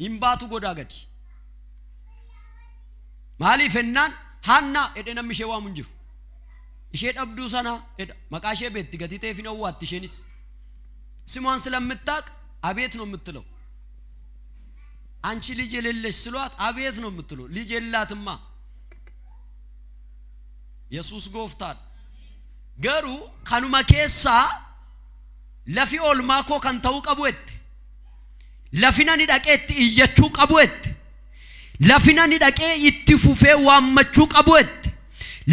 Hin baatu godaa gadi. Maaliif ennaan Haannaa jedhee namni ishee waamu hin jiru. Ishee dhabduu sana jedha. Maqaa ishee beetti gatii ta'eef hin owwaatti isheenis. ስሟን ስለምታቅ አቤት ነው የምትለው። አንቺ ልጅ የሌለሽ ስሏት አቤት ነው የምትለው። ልጅ የላትማ። Yesuus gooftaadha. Garuu kanuma keessaa lafi oolmaa koo kan ta'uu qabu jette. Lafi nani dhaqee itti iyyachuu qabu jette. Lafi nani dhaqee itti fufee waammachuu qabu jette.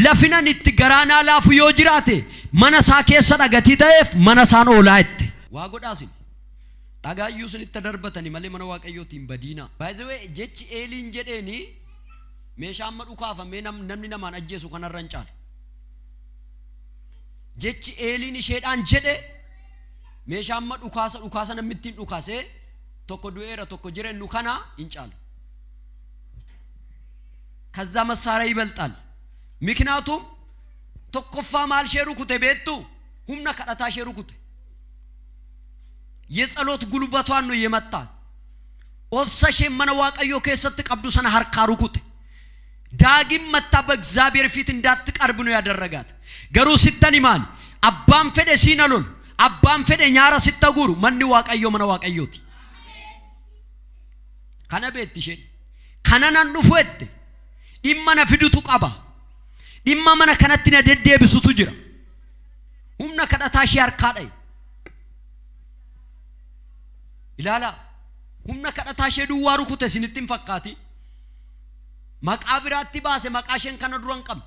Lafi nani itti garaanaa laafu yoo jiraate mana isaa keessa dhagatii ta'eef mana isaan oolaa jette. Waa godhaasin. Dhagaayyuu isinitti darbatani malee mana Waaqayyootiin badiina. By the way, jechi Eeliin jedheeni meeshaa amma dhukaafamee namni namaan ajjeesu kanarra hin caalu. Jechi Eeliin isheedhaan jedhe meeshaa amma dhukaasa dhukaasa namni ittiin dhukaasee tokko du'eera tokko jirennu kana hin caalu. ከዛ መሳሪያ ይበልጣል። ምክንያቱም tokkoffaa maal ishee rukute beektu? Humna kadhataa ishee rukute. የጸሎት ጉልበቷን ነው የመታ። Obsa isheen mana Waaqayyoo keessatti qabdu sana harkaa rukute. ዳግም መጥታ በእግዚአብሔር ፊት እንዳትቀርብ ነው ያደረጋት። Garuu sittan himaan, abbaan fedhe siina lolu, abbaan fedhe nyaara sitta guuru, manni Waaqayyoo mana Waaqayyooti. Kana beetti isheen. Kana nan dhufu jette. Dhimma na fidutu qaba. Dhimma mana kanatti na deddeebisutu jira. Humna kadhataa ishee harkaa dha'e. Ilaalaa, humna kadhataa ishee duwwaa rukute isinitti hin fakkaati. Maqaa biraatti baase, maqaa isheen kana dura hin qabne.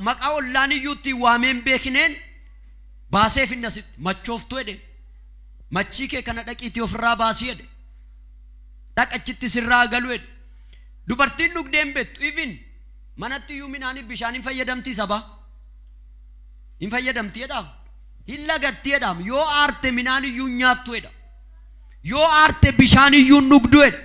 Maqaa ollaan iyyuu ittiin waamee hin beekneen baasee finna sitti machooftuu jedhe. Machii kee kana dhaqiitii ofirraa baasii jedhe. Dhaqachitti sirraa galu jedhe. Dubartiin dhugdee hin beektu. Even manatti iyyuu midhaanii bishaan hin fayyadamtii saba. Hin fayyadamti jedhaa. Hin lagatti jedhaam. Yoo aarte midhaan iyyuu hin nyaattu jedha. Yoo aarte bishaan iyyuu hin dhugdu jedha.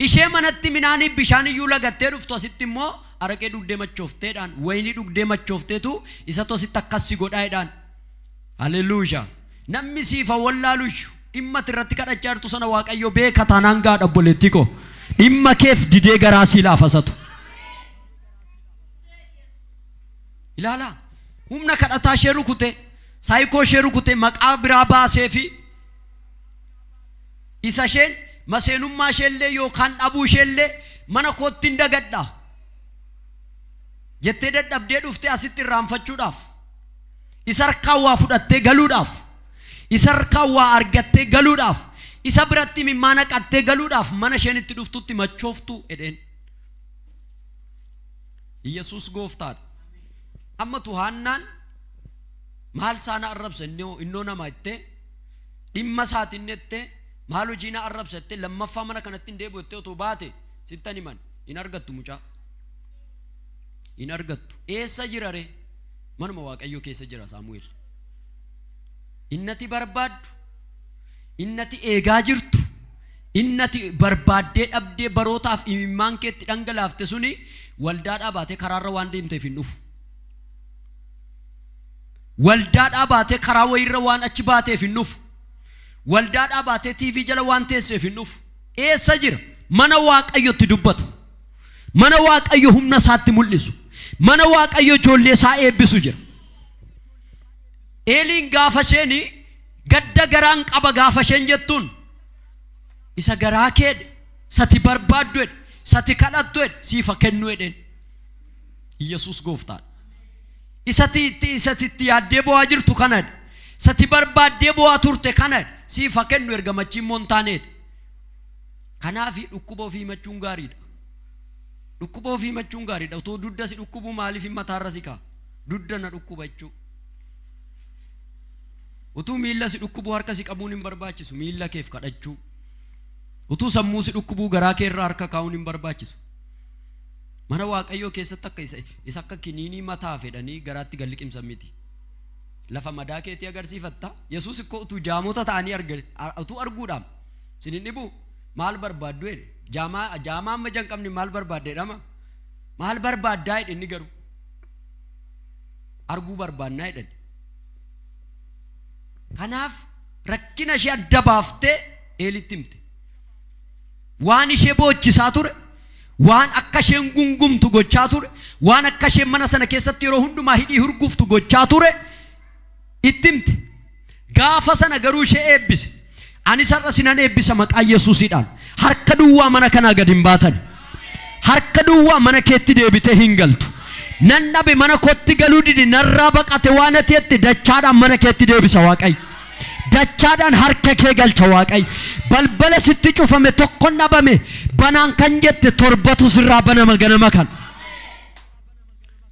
Ishee manatti midhaanii bishaan iyyuu lagattee dhuftu asitti immoo araqee dhugdee machoofteedhaan, wayinii dhugdee machoofteetu isatu asitti akkas si godhaa jedhaan. Haleluuyaa. Namni siifa wallaaluyyuu dhimma ati irratti kadhachaa jirtu sana Waaqayyo beeka taanaan gaadha, obboleettii koo. Dhimma keef didee garaa sii laafasatu. Ilaalaa, humna kadhataa ishee rukute, saayikoo ishee rukute, maqaa biraa baasee fi isa isheen maseenummaa isheellee yookaan dhabuu isheellee mana kootti hin dagadha jettee dadhabdee dhuftee asitti irraanfachuudhaaf, isa harkaa waa fudhattee galuudhaaf, isa harkaa waa argattee galuudhaaf, isa biratti imimmaan naqattee galuudhaaf mana isheen itti dhuftutti machooftu jedheen. Yesuus gooftaadha. Ammatu Haannaan maal isaa na arrabsa innoo nama jettee, dhimma isaatiin jettee, maal hojii na arrabsa jettee, lammaffaa mana kanatti hin deebi'u jettee otoo baate, sittan himan, hin argattu mucaa. Hin argattu. Eessa jira ree? Manuma Waaqayyoo keessa jira Saamu'eel. Innati barbaaddu, innati eegaa jirtu, innati barbaaddee dhabdee barootaaf imimmaan keetti dhangalaafte suni waldaadhaa baatee karaarra waan deemteef hin dhufu. Waldaadhaa baatee karaa wayiirra waan achi baateef hin dhufu. Waldaadhaa baatee TV jala waan teesseef hin dhufu. Eessa jira? Mana Waaqayyotti dubbatu. Mana Waaqayyo humna isaatti mul'isu. Mana Waaqayyo ijoollee isaa eebbisu jira. Eeliin gaafa isheen gadda garaan qaba gaafa isheen jettuun, isa garaa kee sati barbaaddu jedhe, sati kadhattu jedhe, siifa kennu jedheen. Yesuus gooftaadha. Isati itti isati itti yaaddee bo'aa jirtu kana jedhe. Sati barbaaddee bo'aa turte kana jedhe, siifa kennu erga machii immoo hin taane jedhe. Kanaaf dhukkuba ofii himachuun gaariidha. Dhukkuba ofii himachuun gaariidha. Otoo dudda si dhukkubu maaliif hin mataarra si ka'a? Dudda na dhukkuba jechuu. Utuu miilla si dhukkubuu harka si qabuun hin barbaachisu, miilla keef kadhachuu. Utuu sammuu si dhukkubuu garaa kee irra harka kaa'uun hin barbaachisu. Mana Waaqayyoo keessatti akka isa akka kiniinii mataa fedhanii garaatti gad liqimsan miti. Lafa madaa keetii agarsiifatta. Yesuus ikkoo utuu jaamota ta'anii arge, utuu arguudhaan sin hin dhibu, maal barbaaddu jedhe. Jaamaa jaamaa amma ija hin qabne maal barbaadde jedhama. Maal barbaaddaa jedhe. Inni garuu arguu barbaannaa jedhan. Kanaaf rakkina ishee adda baaftee Eelitti himte. Waan ishee boochisaa ture, waan akka isheen gungumtu gochaa ture, waan akka isheen mana sana keessatti yeroo hundumaa hidhii hurguftu gochaa ture itti himte. Gaafa sana garuu ishee eebbise. Anis har'a sinan eebbisa maqaa Yesuusiidhaan. Harka duwwaa mana kanaa gad hin baatani. Harka duwwaa mana keetti deebitee hin galtu. Nan dhabe, mana kootti galuu dide, narraa baqate waan ati jette, dachaadhaan mana keetti deebisa Waaqayyo. Dachaadhaan harka kee galcha Waaqayyo. Balbala sitti cufame tokkon dhabame banaan kan jette torbatu sirraa banama ganama kana.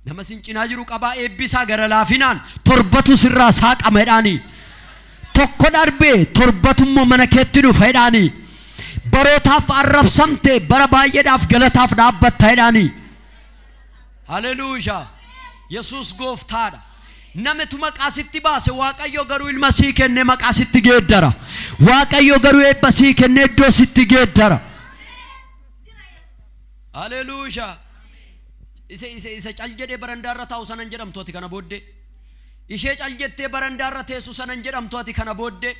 Nama sin cinaa jiru qabaa eebbisaa, gara laafinaan torbatu sirraa saaqama jedhaanii. Tokko darbee torbatu immoo mana keetti dhufa jedhaanii. Barootaaf arrabsamte bara baay'eedhaaf galataaf dhaabbatta jedhaanii. Haleluuyaa. Yesuus gooftaadha. Namatu maqaa sitti baase, Waaqayyo garuu ilma sii kenne maqaa sitti geeddara. Waaqayyo garuu eebba sii kenne iddoo sitti geeddara. Haleluuyaa. Isa cal jedhee barandaarra taa'u sanan jedhamtu ati kana booddee. Ishee cal jettee barandaarra teessu sanan jedhamtu ati kana booddee.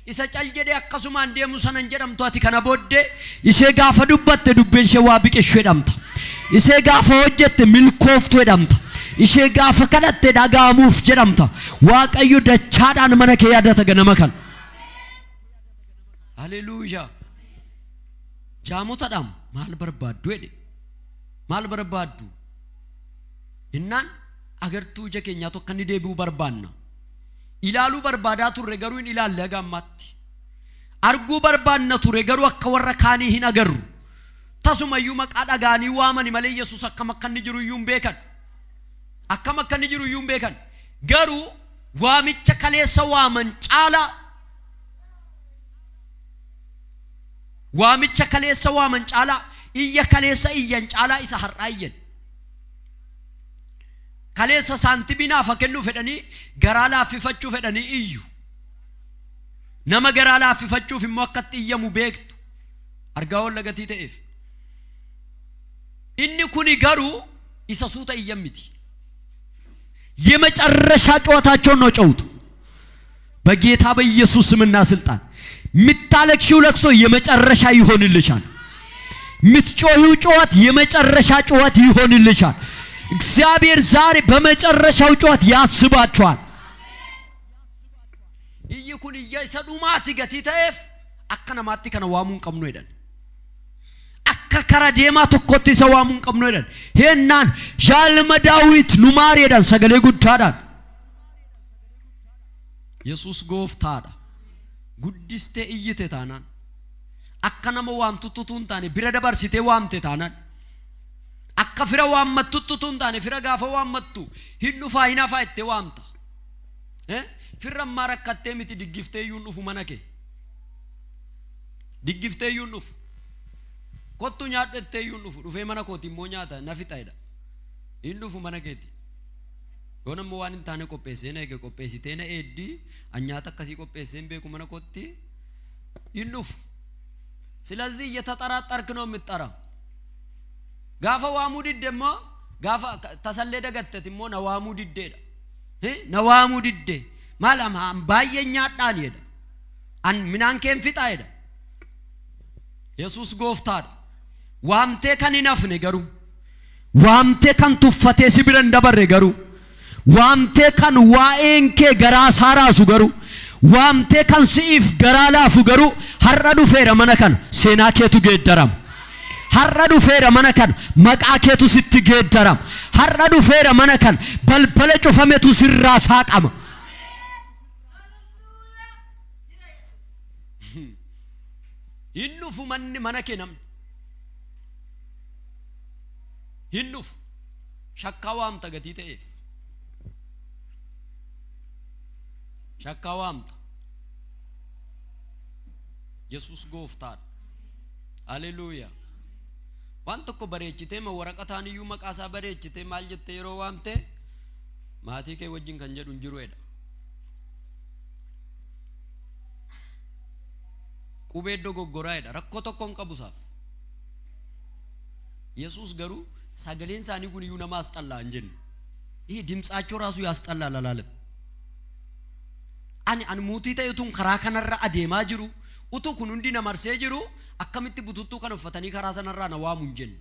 Isa cal jedhee akkasumaan deemu sanan jedhamtu ati kana booddee. Ishee gaafa dubbatte dubbiin ishee waa biqilchu jedhamta. Ishee gaafa hojjette milkooftu jedhamta. Ishee gaafa kadhatte dhaga'amuuf jedhamta. Waaqayyo dachaadhaan mana kee yaadata ganama kana. Haleluuyaa. Jaamotadhaan maal barbaaddu jedhe. Maal barbaaddu? Innaan agartuu ija keenyaatu akka inni deebi'u barbaanna. Ilaaluu barbaadaa turre, garuu hin ilaalle haga ammaatti. Arguu barbaanna ture, garuu akka warra kaanii hin agarru. Tasumayyuu maqaa dhaga'anii waamani malee Yesuus akkam akka inni jiru iyyuu hin beekan. Akkam akka inni jiru iyyuu hin beekan. Garuu waamicha kaleessa waaman caalaa, waamicha kaleessa waaman caalaa, iyya kaleessa iyyan caalaa isa har'aa iyyan. Kaleessa saantimii naaf haa kennuu fedhanii, garaa laaffifachuu fedhanii iyyu. Nama garaa laaffifachuuf immoo akkatti iyyamu beektu. Argaa oolla gatii ta'eef. Inni kuni garuu isa suuta iyyan miti. የመጨረሻ ጩኸታቸውን ነው ጮሁት። በጌታ በኢየሱስ ስምና ስልጣን የምታለቅሺው ለቅሶ የመጨረሻ ይሆንልሻል። የምትጮሂው ጩኸት የመጨረሻ ጩኸት ይሆንልሻል። እግዚአብሔር ዛሬ በመጨረሻው ጩኸት ያስባችኋል። Iyyi kun iyya isa dhumaati gatii ta'eef akka namaatti kana waamuu hin qabnu jedhan. Akka kara deemaa tokkotti isa waamuu hin qabnu jedhan. Heennaan yaa ilma Daawit nu maari jedhan sagalee guddaadhaan. Yesuus gooftaadha. Guddistee iyyite taanaan, akka nama waamtutti utuu hin taane bira dabarsitee waamte taanaan, akka fira waammattutti utuu hin taane, fira gaafa waammattu hin dhufaa hin hafaa ittee waamta. Firra ammaa rakkattee miti, diggiftee iyyuu hin dhufu mana kee. Diggiftee iyyuu hin dhufu. Kottu nyaadhu jettee iyyuu hin dhufu. Dhufee mana kooti immoo nyaata na fixa jedha. Hin dhufu mana keeti. Yoon ammoo waan hin taane qopheessee na eege, qopheessitee na eeddi, an nyaata akkasii qopheessee hin beeku mana kootti, hin dhufu. ስለዚህ እየተጠራጠርክ ነው የምትጠራው። Gaafa waamuu didde immoo, gaafa tasallee dagattet immoo na waamuu diddeedha. Na waamuu didde, maal ama baay'ee nyaadhaan jedha. An midhaan keen fixaa jedha. Yesuus gooftaadha. Waamtee kan hin hafne garuu, waamtee kan tuffatee si bira hin dabarre garuu, waamtee kan waa'een kee garaa isaa raasu garuu, waamtee kan si'iif garaa laafu garuu har'a dhufeera mana kana, seenaa keetu geeddarama. Har'a dhufeera mana kana, maqaa keetu sitti geeddarama. Har'a dhufeera mana kana, balbala cufametu sirraa saaqama. Hin dhufu manni mana kee namni. Hin dhufu. Shakkaa waamta gatii ta'eef. Shakkaa waamta. Yesuus gooftaadha. Haleluuyaa. Waan tokko bareechitee ma waraqataan iyyuu maqaa isaa bareechitee maal jettee yeroo waamte maatii kee wajjin kan jedhu hin jiru jedha. Qubee dogoggoraa jedha. Rakkoo tokko hin qabu isaaf. Yesuus garuu sagaleen isaanii kun iyyuu nama asxallaa hin jenne. ይህ ድምጻቸው ራሱ ያስጠላል አላለም። Ani mootii ta'e utuun karaa kanarra adeemaa jiru, Utuu kun hundi na marsee jiru akkamitti bututtuu kana uffatanii karaa sanarraa na waamu hin jenne.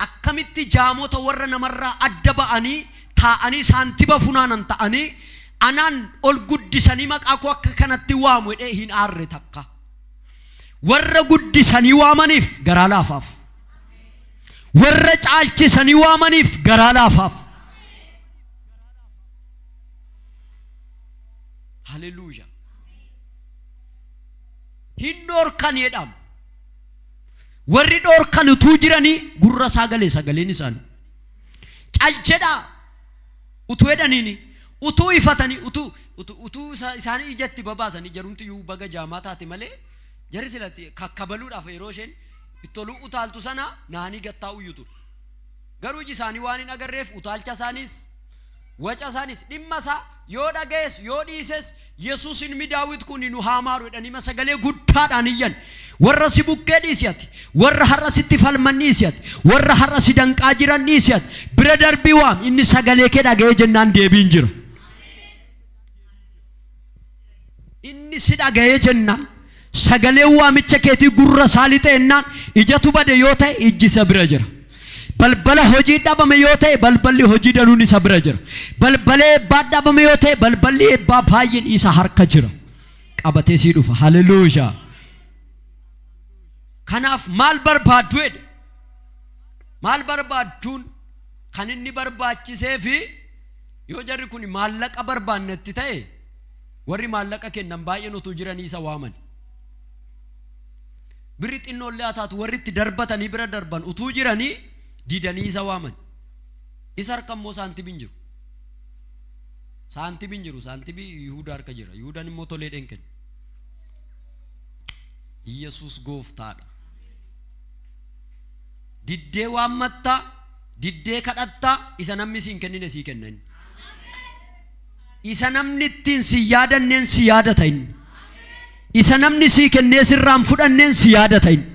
Akkamitti jaamota warra namarraa adda ba'anii taa'anii saantiba funaanan ta'anii anaan ol guddisanii maqaa koo akka kanatti waamu jedhee hin aarre takka. Warra guddisanii waamaniif garaa laafaaf. Warra caalchisanii waamaniif garaa laafaaf. Haleluuyaa. Hin dhorkan jedhama. Warri dhorkan utuu jiranii gurra isaa gale sagaleen isaanii. Cal jedhaa utuu jedhaniini utuu ifatanii utuu utuu utuu isaanii ijatti babaasanii jarumti iyyuu baga jaamaa taate malee jarri silatti kakkabaluudhaaf yeroo isheen itti oluu utaaltu sana naanii gattaa'u iyyuu ture. Garuu iji isaanii waan hin agarreef utaalcha isaaniis Waca isaanis dhimma isaa yoo dhaga'es yoo dhiises Yesuus ilmi Daawit kun nu haa maaru jedhanii sagalee guddaadhaan iyyan. Warra si bukkee dhiisi ati. Warra har'a sitti falman dhiisi ati. Warra har'a si danqaa jiran dhiisi ati. Bira darbii waam inni sagalee kee dhaga'ee jennaan deebiin jira. Inni si dhaga'ee jennaan sagaleen waamicha keetii gurra isaa lixeennaan ijatu bade yoo ta'e ijji isa bira jira. Balbala hojii dhabame yoo ta'e balballi hojii danuun isa bira jira. Balbala eebbaa dhabame yoo ta'e balballi eebbaa baay'een isa harka jira. Qabatee sii dhufa. Haleluuyaa. Kanaaf maal barbaaddu jedhe. Maal barbaadduun kan inni barbaachisee fi yoo jarri kun maallaqa barbaannetti ta'e warri maallaqa kennan baay'een utuu jiranii isa waaman. Birri xinnoollee haa taatu warri itti darbatanii bira darban utuu jiranii didanii isa waaman. Isa harka immoo saantibi hin jiru. Saantibi hin jiru. Saantibi Yihudaa harka jira. Yihudaan immoo tolee dheen kenna. Iyyasuus gooftaadha. Diddee waammattaa, diddee kadhattaa, isa namni siin kennine sii kenna inni. Isa namni ittiin si yaadanneen si yaadata inni. Isa namni sii kennee sirraa hin fudhanneen si yaadata inni.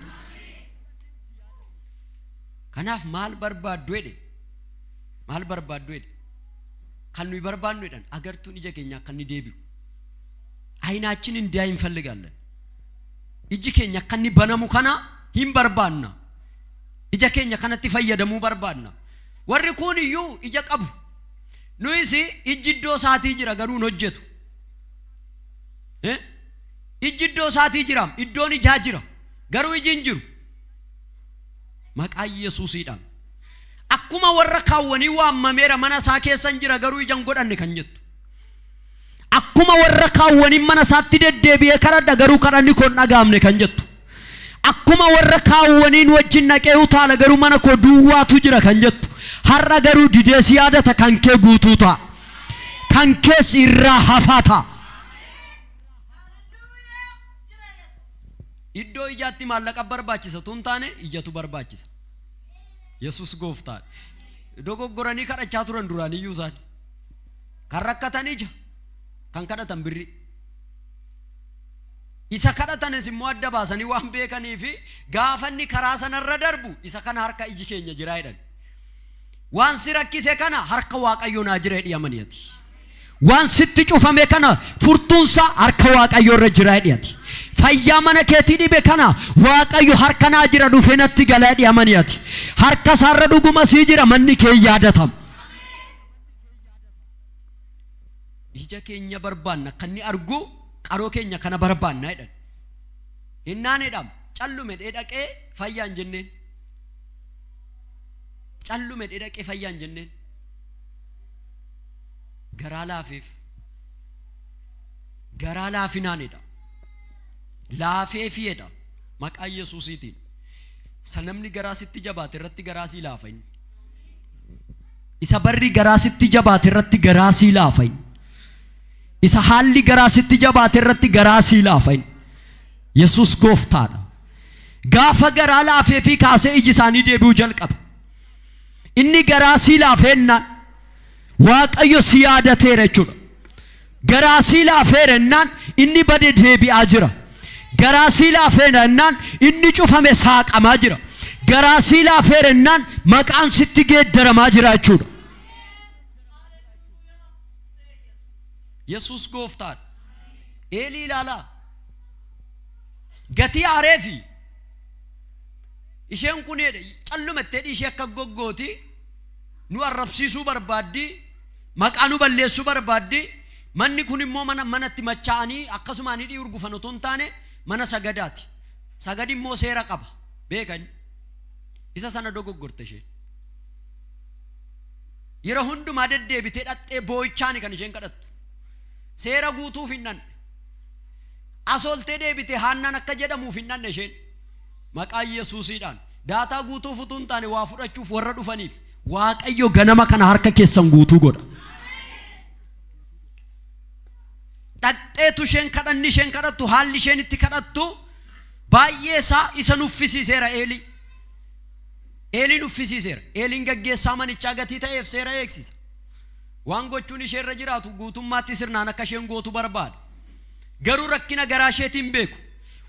Kanaaf maal barbaaddu jedhe? Maal barbaaddu jedhe? Kan nuyi barbaadnu jedhan agartuun ija keenyaa akka inni deebi'u. Ayinaachin indiyaa hin falligaallan. Iji keenya akka inni banamu kana hin barbaanna. Ija keenya kanatti fayyadamuu barbaadna. Warri kuun iyyuu ija qabu. Nuyis ijji iddoo isaatii jira garuu hin hojjetu. Eh? Ijji iddoo isaatii jira, iddoon ijaa jira, garuu iji hin jiru. Maqaa Yesuusiidhaan. Akkuma warra kaawwanii waammameera mana isaa keessa hin jira garuu ija hin godhanne kan jettu. Akkuma warra kaawwanii mana isaatti deddeebi'ee kadhadha garuu kadhanni koo hin dhaga'amne kan jettu. Akkuma warra kaawwaniin wajjin dhaqee utaala garuu mana koo duwwaatu jira kan jettu. Har'a garuu didee si yaadata kan kee guutuu ta'a. Kan kees irraa hafaa ta'a. Iddoo ijaatti maallaqa barbaachisa tun taane ijatu barbaachisa. Yesus gooftaadha. Dogoggoranii kadhachaa turan duraan iyyuu isaan. Kan rakkatan ija, kan kadhatan birrii. Isa kadhatanis immoo adda baasanii waan beekanii fi gaafa inni karaa sanarra darbu isa kana harka iji keenya jira jedhan. Waan si rakkise kana harka Waaqayyoo naa jira jedhii amani ati. Waan sitti cufame kana furtuunsaa harka Waaqayyoo irra jira jedhi ati. Fayyaa mana keetii dhibe kana Waaqayyo harka naa jira dhufee natti gala jedhii amani ati. Harka isaarra dhuguma sii jira manni kee yaadatama. Ija keenya barbaanna akka inni argu qaroo keenya kana barbaanna jedhan. Innaan jedham callume dhee dhaqee fayyaan jenneen. Callume dhee dhaqee fayyaan jenneen. Garaa laafeef. Garaa laafinaan jedha. Laafeefi jedha. Maqaa Yesuusiitiin. Isa namni garaa sitti jabaate irratti garaa sii laafa inni. Isa barri garaa sitti jabaate irratti garaa sii laafa inni. Isa haalli garaa sitti jabaate irratti garaa sii laafa inni. Yesuus gooftaadha. Gaafa garaa laafee fi kaasee iji isaanii deebi'uu jalqabe. Inni garaa sii laafeennaan Waaqayyo si yaadateera jechuudha. Garaa sii laafeera jennaan inni bade deebi'aa jira. Garaa sii laafeera jennaan inni cufame saaqamaa jira. Garaa sii laafeera jennaan maqaan sitti geeddaramaa jira jechuudha. Yesuus gooftaadha. Eelii ilaalaa. Gatii aareefi isheen kun jedhe callumattee ishee akka goggooti nu arrabsiisuu barbaaddi, maqaa nu balleessuu barbaaddi. Manni kun immoo mana manatti machaa'anii akkasumaan hidhii urgufan otoo hin taane mana sagadaati. Sagadi immoo seera qaba beekan. Isa sana dogoggorte isheen. Yeroo hundumaa deddeebitee dhaqxee boo'ichaani kan isheen kadhattu. Seera guutuuf hin dhanne. Asoltee deebite Haannaan akka jedhamuuf hin dhanne isheen. Maqaa Yesuusiidhaan. Daataa guutuuf utuu hin taane waa fudhachuuf warra dhufaniif Waaqayyo ganama kana harka keessan guutuu godha. Dhaqxeetu isheen kadhanni isheen kadhattu, haalli isheen itti kadhattu baay'ee isaa isa nuffisiiseera Eelii. Eelii nuffisiiseera. Eeliin gaggeessaa manichaa gatii ta'eef seera eegsisa. Waan gochuun ishee irra jiraatu guutummaatti sirnaan akka isheen gootu barbaada. Garuu rakkina garaa isheetiin hin beeku.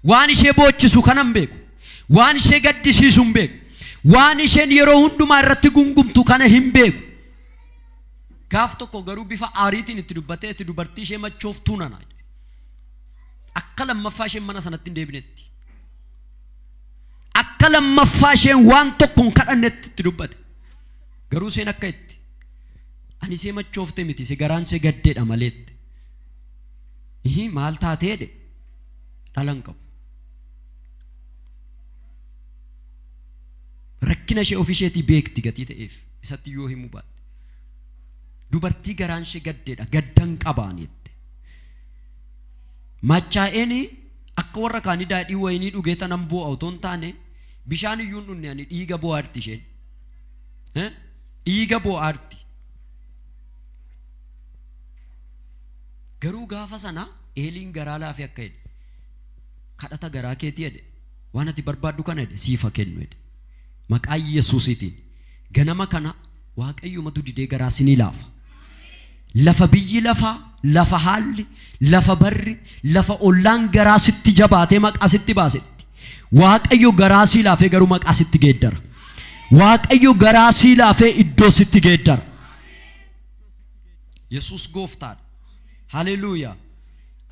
Waan ishee boochisu kana hin beeku. Waan ishee gaddisiisu hin beeku. Waan isheen yeroo hundumaa irratti gungumtu kana hin beeku. Gaaf tokko garuu bifa aariitiin itti dubbatee itti dubartii ishee machooftuu nana jedhe. Akka lammaffaa isheen mana sanatti hin deebinetti. Akka lammaffaa isheen waan tokko hin kadhannetti itti dubbate. Garuu isheen akka itti ani ishee machoofte miti, ishee garaan ishee gaddeedha maleetti. Ihii, maal taatee jedhe? Dhala hin qabu. Rakkina ishee ofii isheetii beekti gatii ta'eef isatti yoo himuu baatte. Dubartii garaan ishee gaddeedha, gaddan qabaan jette. Machaa'een akka warra kaanii daadhii wayinii dhugee tanan boo'a otoo hin taane bishaan iyyuu hin dhunne, ani dhiiga boo'aarti isheen. Dhiiga boo'aarti. Garuu gaafa sana Eeliin garaa laafee akka jedhe, kadhata garaa keetii jedhe, waan ati barbaaddu kana jedhe siif haa kennu jedhe. Maqaa Yesuusiitiin ganama kana Waaqayyumatu didee garaa sinii laafa. Lafa biyyi lafaa, lafa haalli, lafa barri, lafa ollaan garaa sitti jabaatee maqaa sitti baasetti, Waaqayyo garaa sii laafee garuu maqaa sitti geeddara. Waaqayyo garaa sii laafee iddoo sitti geeddara. Yesuus gooftaadha. Haleluuyaa.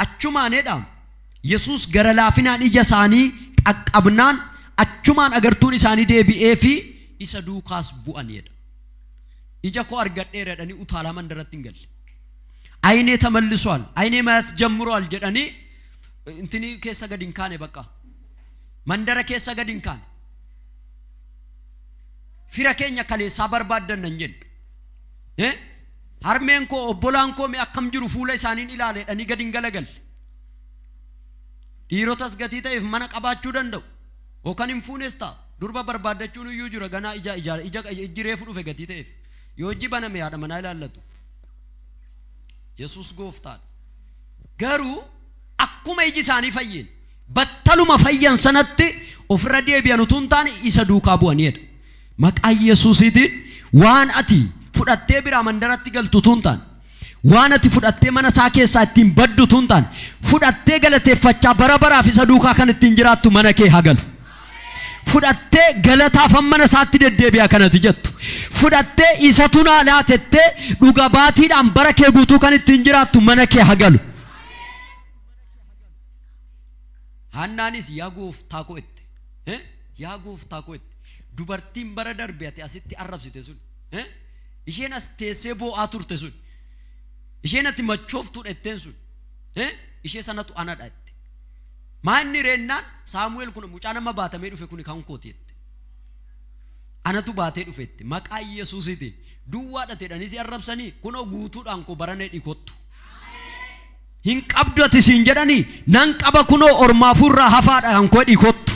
Achumaan jedha Yesuus gara laafinaan ija isaanii qaqqabnaan achumaan agartuun isaanii deebi'ee fi isa duukaas bu'an jedha. Ija koo argadheera jedhanii utaalaa mandaratti hin galle. አይኔ ተመልሷል፣ አይኔ ማየት ጀምሯል jedhanii intini keessa gadi hin kaane, bakka mandara keessa gadi hin kaane. Fira keenya kaleessaa barbaaddanna hin jenne. Harmeen koo, obbolaan koo mee akkam jiru, fuula isaaniin ilaale jedhanii gadi hin galagalle. Dhiirotas gatii ta'eef mana qabaachuu danda'u. Yookaan hin fuunes ta'a. Durba barbaaddachuun iyyuu jira ganaa ija ija ija ijji reefu dhufe gatii ta'eef. Yoo ijji baname haadha manaa ilaallatu. Yesuus gooftaadha. Garuu akkuma iji isaanii fayyeen battaluma fayyan sanatti ofirra deebi'an utuu hin taane isa duukaa bu'aniidha. Maqaa Yesuusiitiin waan ati fudhattee biraa mandaratti galtu utuu hin taane, waan ati fudhattee mana isaa keessaa ittiin baddu utuu hin taane, fudhattee galateeffachaa bara baraaf isa duukaa kan ittiin jiraattu mana kee haa galu. Fudhattee galataafan mana isaatti deddeebi'a kanati jettu. Fudhattee isatu naa laatettee dhuga baatiidhaan bara kee guutuu kan ittiin jiraattu mana kee haa galu. Haannaanis yaa gooftaa koo jette. Yaa gooftaa koo jette. Dubartiin bara darbe ati asitti arrabsite sun, isheen as teessee boo'aa turte sun, isheen ati machooftuudha jetteen sun, ishee sanatu anadha jette. Maa inni reennaan Saamu'eel kun mucaa nama baatamee dhufe kun kan kooti jette. Anatu baatee dhufe jette. Maqaa Yesuusiitiin duwwaadha jedhanii si arrabsanii kunoo guutuudhaan koo barana hidhi kottu. Hin qabdu ati siin jedhanii nan qaba, kunoo ormaafuu irraa hafaadha kan koo hidhi kottu.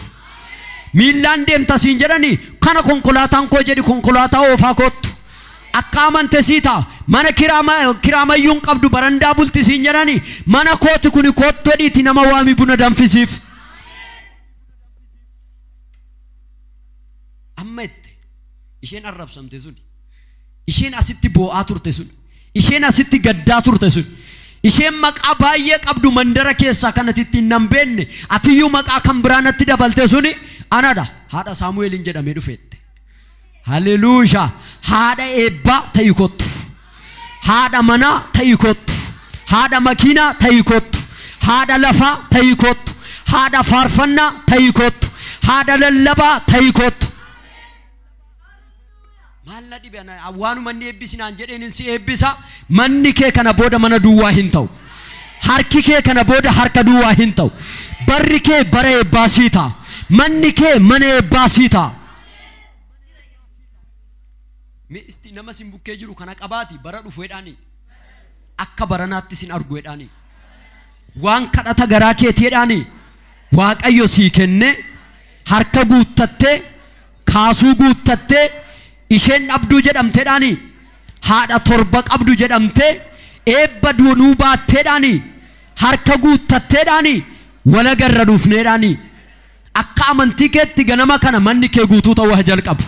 Miillaan deemta siin jedhanii kana konkolaataan koo jedhi konkolaataa oofaa kottu. Akka amante sii ta'a. Mana kiraamayyuu hin qabdu, barandaa bulti siin jedhanii mana kooti kuni kottu jedhiiti nama waami buna danfisiif. Amma itti isheen arrabsamte sun, isheen asitti boo'aa turte sun, isheen asitti gaddaa turte sun, isheen maqaa baay'ee qabdu mandara keessaa kanatti ittiin nan beenne, atiyyuu maqaa kan biraa natti dabalte suni anadha. Haadha Saamu'eelin jedhamee dhufeette. Haleluuyaa! Haadha eebbaa ta'i kottu. Haadha manaa ta'i kottu. Haadha makiinaa ta'i kottu. Haadha lafaa ta'i kottu. Haadha faarfannaa ta'ii koottu. Haadha lallabaa ta'ii koottu. Maal na dhibe ana waanuma inni eebbisinaan jedheen si eebbisa. Manni kee kana booda mana duwwaa hin ta'u. Harki kee kana booda harka duwwaa hin ta'u. Barri kee bara eebbaa sii ta'a. Manni kee mana eebbaa sii ta'a. Mee isti nama sin bukkee jiru kana qabaati bara dhufu jedhaanii. Akka baranaatti sin argu jedhaanii. Waan kadhata garaa keetii jedhaanii. Waaqayyo sii kenne harka guuttattee kaasuu guuttattee isheen dhabduu jedhamteedhaanii haadha torba qabdu jedhamtee eebba duunuu baatteedhaanii harka guuttatteedhaanii walagarra dhufneedhaanii akka amantii keetti ganama kana manni kee guutuu ta'uu haa jalqabu.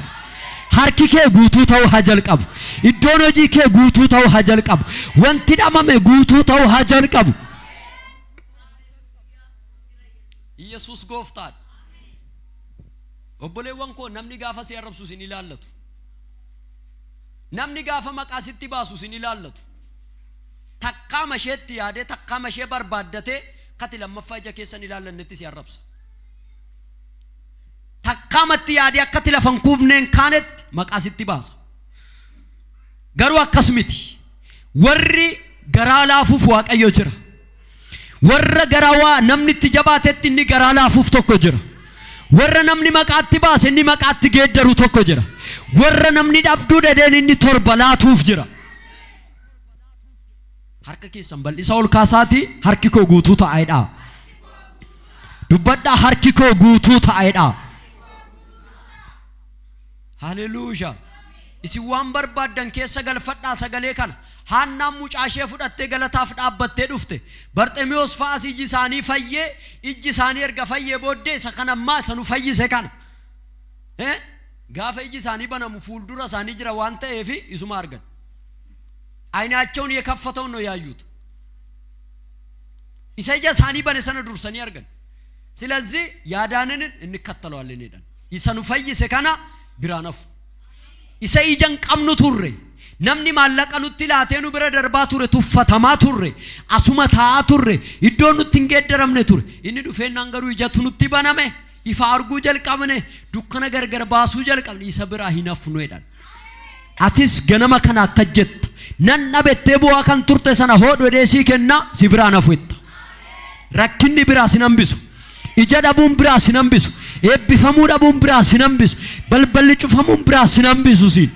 Harki kee guutuu ta'uu haa jalqabu. Iddoon hojii kee guutuu ta'uu haa jalqabu. Wanti dhabame guutuu ta'uu haa jalqabu. Yesuus gooftaadha. Obboleewwan koo, namni gaafa si arrabsu sin ilaallatu. Namni gaafa maqaa sitti baasu sin ilaallatu. Takkaama isheetti yaadee, takkaama ishee barbaaddatee kati lammaffaa ija keessan ilaallannetti si arrabsa. Takkaamatti yaadee akkati lafa hin kuufneen kaanetti maqaa sitti baasa. Garuu akkas miti. Warri garaa laafuuf Waaqayyo jira. Warra garaa waa namni itti jabaatetti inni garaa laafuuf tokko jira. Warra namni maqaatti baase inni maqaatti geeddaru tokko jira. Warra namni dhabduu dhedheen inni torba laatuuf jira. Harka keessan bal'isa ol kaasaati, harki koo guutuu ta'a jedhaa. Dubbadhaa, harki koo guutuu ta'a jedhaa. Haleluuyaa. Isin waan barbaaddan keessa galfadhaa sagalee kana. Haannaan mucaa ishee fudhattee galataaf dhaabbattee dhufte. Barxemiyoos fa'as iji isaanii fayyee, ijji isaanii erga fayyee booddee isa kana ammaa isa nu fayyise kana. Gaafa iji isaanii banamu fuuldura isaanii jira waan ta'eef isuma argan. ዓይናቸውን የከፈተውን ነው ያዩት። Isa ija isaanii bane sana dursanii argan. ስለዚህ ያዳነንን እንከተለዋለን jedhan. Isa nu fayyise kana biraan hafu. Isa ija hin qabnu turre. Namni maallaqa nutti laatee nu bira darbaa ture, tuffatamaa turre, asuma taa'aa turre, iddoo nutti hin geeddaramne ture. Inni dhufeennaan garuu ijatu nutti baname, ifa arguu jalqabne, dukkana gargar baasuu jalqabne, isa biraa hin hafnu jedhan. Atis ganama kana akka jetta. Nan dhabettee bu'aa kan turte sana hodhu jedhee sii kenna, si biraan hafu jetta. Rakkinni biraa sin hambisu. Ija dhabuun biraa sin hambisu. Eebbifamuu dhabuun biraa sin hambisu. Balballi cufamuun biraa sin hambisu siin.